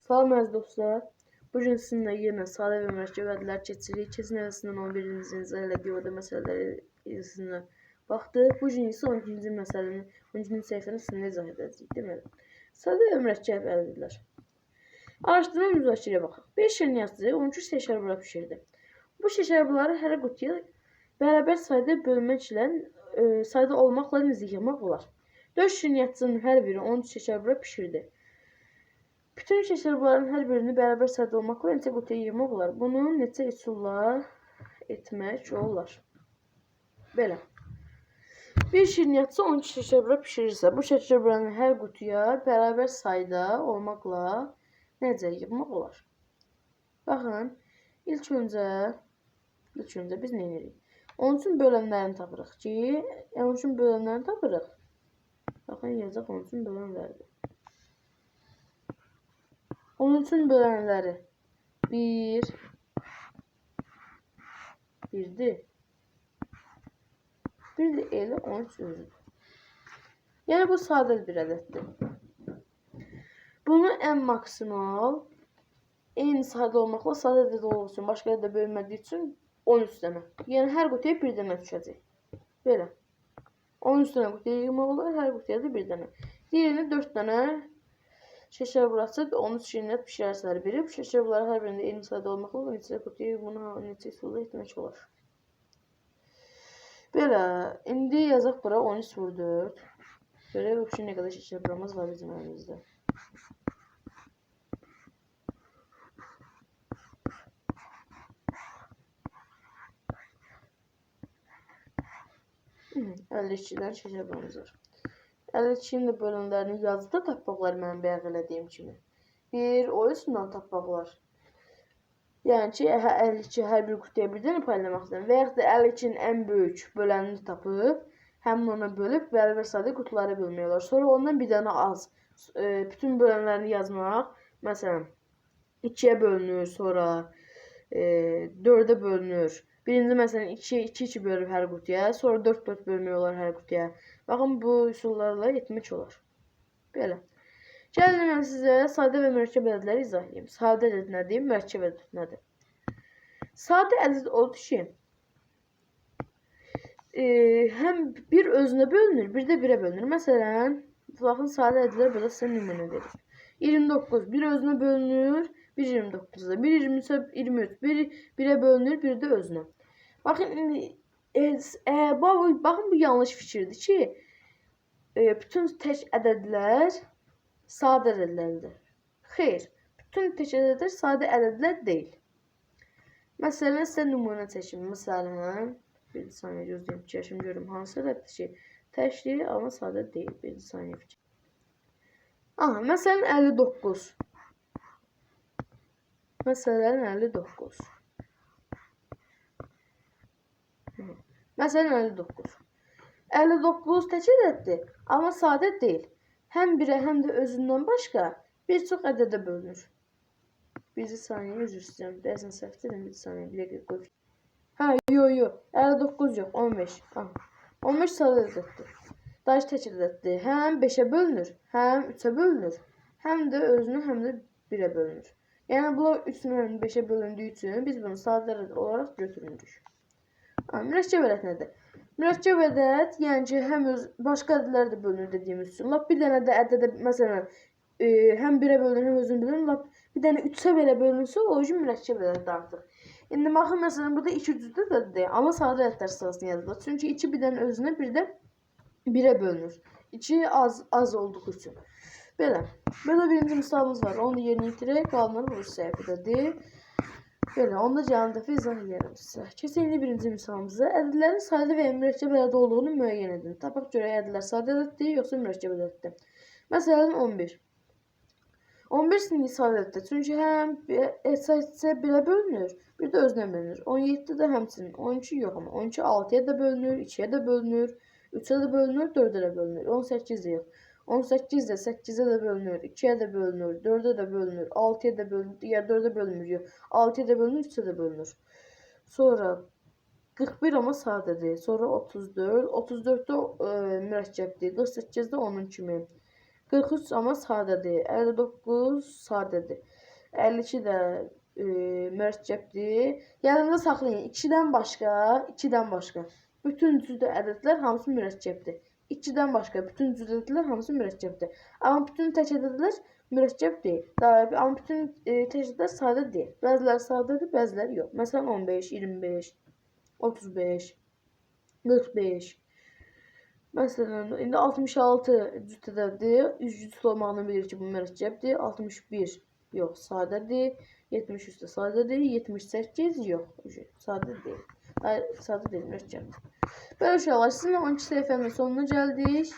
Salam əziz dostlar. Bugün sizinlə yenə sadə və mürəkkəb ədədlər keçirik. Keçən həftəsindən 11-ci izah elədik, orada məsələləri sizinlə baxdıq. Bu gün isə 12-ci məsələni, 12-ci səhifəni sizinlə izah edəcəyik. Deməli, sadə və mürəkkəb ədədlər. Araşdırma müzakirəyə baxaq. Bir şirniyyatçı 13 şəkərbura bişirdi. Bu şəkərbuları hər qutuya bərabər sayda bölməklə, sayda olmaqla necə yığmaq olar? 4 şirniyyatçının hər biri 13 şəkərbura bişirdi. Bütün şəkərbuların hər birini bərabər sayda olmaqla neçə qutuya yığmaq olar? Bunu neçə üsulla etmək olar? Belə. Bir şirniyyatçı 12 şəkərbura bişirirsə, bu şəkərburanın hər qutuya bərabər sayda olmaqla necə yığmaq olar? Baxın, ilk öncə biz nə edirik? 13-ün bölənlərini tapırıq ki, 13-ün bölənlərini tapırıq. Baxın, yazacaq 13-ün bölənləridir. 13-ün bölənləri 1, 1-dir. Bir də elə 13 özüdür. Yəni, bu sadə bir ədəddir. Bunu ən maksimal, eyni sayda olmaqla sadə ədəd olduğu üçün, başqa ədədə bölünmədiyi üçün 13 dənə. Yəni, hər qutuya bir dənə düşəcək. Belə. 13 dənə qutuya yığmaq olar, hər qutuya da bir dənə. Diğerini 4 dənə şəkərburası 13 şirniyyat bişirərsə biri. Bu şəkərbuları hər birində eyni sayda olmaqla neçə qutuya bunu neçə üsulla etmək olar. Belə, indi yazaq bura 13 vur 4. Görək, bu nə qədər şəkərburamız var bizim əlimizdə. Hı, 52 dənə şəkərburamız var. 52-nin də bölənlərini yazdı tapmaq olar mənim bayaq elədiyim kimi. 1, o üstündən tapmaq olar. Yəni ki, 52 hər bir qutuya bir dənə paylamaq istəyirəm. Və yaxud da 52-nin ən böyük bölənini tapıb, həmin ona bölüb, bərabər sayda qutulara bölmək olar. Sonra ondan bir dənə az bütün bölənlərini yazmaq. Məsələn, 2-yə bölünür, sonra 4-ə bölünür. Birinci, məsələn, 2-2 bölüb hər qutuya, sonra 4-4 bölmək olar hər qutuya. Baxın, bu üsullarla etmək olar. Belə. Gəlin, mən sizə sadə və mürəkkəb ədədləri izah edeyim. Sadə ədəd nədir, mürəkkəb ədəd nədir? Sadə ədəd odur ki, həm bir özünə bölünür, bir də birə bölünür. Məsələn, baxın, sadə ədədlər burada sizə nümunə verir. 29, bir özünə bölünür, 1 29-da, 1 23-ə 23, 1 1-ə bölünür, bir də özünə. Baxın, indi, baxın, bu yanlış fikirdir ki, bütün tək ədədlər sadə ədədlərdir. Xeyr, bütün tək ədədlər sadə ədədlər deyil. Məsələn, sizə nümunə çəkim. Məsələn, bir saniyə gözləyim, fikirləşim görüm hansı ədəddir ki, təkdir, amma sadə deyil. Bir saniyə fikir. Aha, məsələn, 59. Məsələn, 59. Məsələn, 59. 59 tək ədəddir, amma sadə deyil. Həm birə, həm də özündən başqa bir çox ədədə bölünür. Bir saniyə, üzr istəyirəm. Deyəsən səhv dedim, bir saniyə, bir dəqiqə qoy. Hə, yox, 59 yox, 15. Aha. 15 sadə ədəddir. Daha tək ədəddir. Həm 5-ə bölünür, həm 3-ə bölünür, həm də özünə, həm də 1-ə bölünür. Yəni, bunlar 3-ün 5-ə bölündüyü üçün biz bunu sadə ədəd olaraq götürmürük. Mürəkkəb ədəd nədir? Mürəkkəb ədəd, yəni ki, həm öz başqa ədədlər də bölünür dediyimiz üçün. Lap bir dənə də ədədə, məsələn, həm 1-ə bölünür, həm özünü bölünür. Lap bir dənə 3-ə belə bölünürsə, o üçün mürəkkəb ədəddir artıq. İndi baxın, məsələn, burada 2 cüzdə ədəddir, amma sadə ədədlər sırasını yazılır. Çünki 2 bir dənə özünə, bir də 1-ə bölünür. 2 az olduğu üçün. Belə. Belə birinci misalımız var. Onu da yerinə yetirək. Qalanları bu səhifədədir. Belə, onu da gələn dəfə izah edərəm sizə. Keçək indi birinci misalımıza. Ədədlərin sadə və ya mürəkkəb ədəd olduğunu müəyyən edin. Tapaq görək ədədlər sadə ədəddir, yoxsa mürəkkəb ədəddir. Məsələn, 11. 11 sinif sadə ədəddir. Çünki həm heç birə bölünür, bir də özünə bölünür. 17 də həmçinin. 12 yox amma. 12 6-ya da bölünür, 2-yə də bölünür, 3-ə də bölünür, 4-ə də bölünür. 18 də yox. 18 də 8-ə də bölünür, 2-yə də bölünür, 4-ə də bölünür, 6-ya da bölünür, digər 4-ə bölünmür, yox. 6-ya da bölünür, 3-ə də bölünür. Sonra 41 amma sadədir. Sonra 34, 34-də mürəkkəbdir, 48-də onun kimi. 43 amma sadədir, 59 sadədir. 52 də mürəkkəbdir. Yadınızda saxlayın. 2-dən başqa, 2-dən başqa bütün cüt ədədlər hamısı mürəkkəbdir. 2-dən başqa bütün cüt ədədlər hamısı mürəkkəbdir. Amma bütün tək ədədlər mürəkkəb deyil. Amma bütün tək ədədlər sadə deyil. Bəziləri sadədir, bəziləri yox. Məsələn 15, 25, 35, 45. Məsələn, indi 66 cüt ədəddir. 3 cüt olmağını bilir ki, bu mürəkkəbdir. 61 yox, sadədir. 73 də sadədir. 78 yox, sadə deyil. Sadə deyil, mürəkkəbdir. Belə uşaqlar, sizinlə 12 səhifənin sonuna gəldik.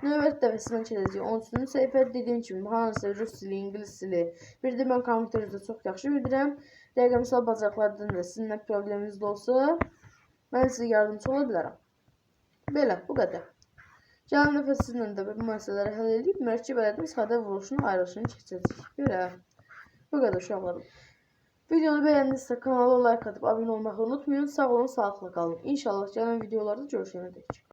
Növbəti dəfə sizinlə keçəcəyik 13-cü səhifə. Dediyim kimi, hansısa rus dili, ingilis dili. Bir də mən kompüterdə çox yaxşı bilirəm. Rəqəmsal bacarıqlardan da sizinlə probleminiz də olsa, mən sizə yardımcı ola bilərəm. Belə, bu qədər. Gələn dəfə sizinlə də bu məsələləri həll edib mürəkkəb ədədin sadə vuruluşunu, ayrılışını keçəcəyik. Belə. Bu qədər uşaqlarım. Videonu bəyəndinizsə kanala like atıp abunə olmağı unutmayın. Sağ olun, sağlıqla qalın. İnşallah gələn videolarda görüşənədək.